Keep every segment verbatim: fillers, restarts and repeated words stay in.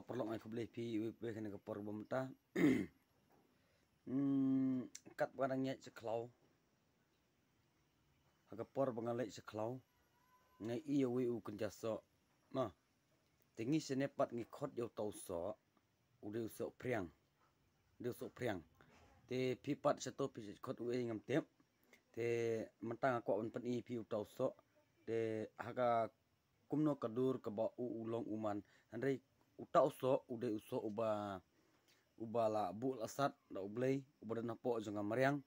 Paralok, nga ai khublei phi, uwei pa uwei ha kane ka por ba mynta. Hmm, katba nga dang ïaid sha khlaw, ha ka por ba nga leit sha khlaw, nga ïohi ïa uwei u kynja soh. Mo, te ngi shane pat ngi khot ïa uta u soh, u dei u soh phriang. U dei u soh phriang. Te phi pat shato phi khot uei ngam tip. Te mynta nga kwah ban pyni ïa phi uta u soh. Te ha ka kumno ka dur kaba u, u long u man. Hynrei uta u soh u dei u soh uba, uba la buh la sat da U Blei, uba don hapoh jong ka mariang.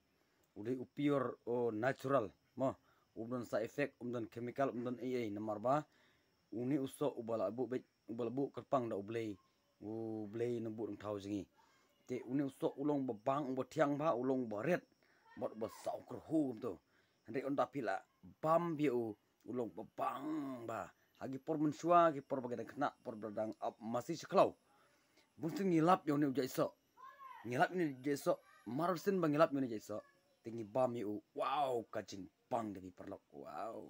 U dei u pure, u natural. Mo, um don side effect, um don chemical, um don ei ei, namar ba une u soh uba la buh beit, uba la buh kyrpang da U Blei. U Blei Nongbuh Nongthaw jong ngi. Te une u soh u long uba bang, uba thiang bha, u long uba rit, bad uba saw kyrhuh kumto. Hynrei ynda phi la bam ïa u, u long uba bang bha. Ha ki por mynshuwa, ki por ba ki dang khynnah, por ba dang ap masi sha khlaw, bunsien ngi lap ïa une u jait soh. Ngi lap ïa une u jait soh. Mar sien ba ngi lap ïa une u jait soh, te ngi bam ïa u. Wow, ka jingbang da phi paralok. Wow.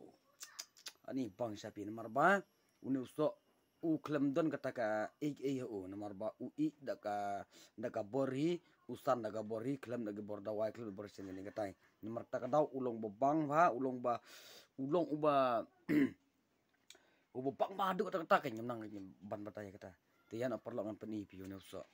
Ani bang sha phi namar ba une u soh u khlem don kata ka ei ei ha u, namar ba u ïeh da ka, da ka bor hi, u san da ka bor hi, khlem da ka bor dawai, khlem da bor sien kane katai. Namar kata ka daw u long uba bang bha, u long ba, u long uba, uba bang bha haduh kata kata, ka ngim nang ban batai kata. Te ïa na paralok ngan pyni phi une u soh.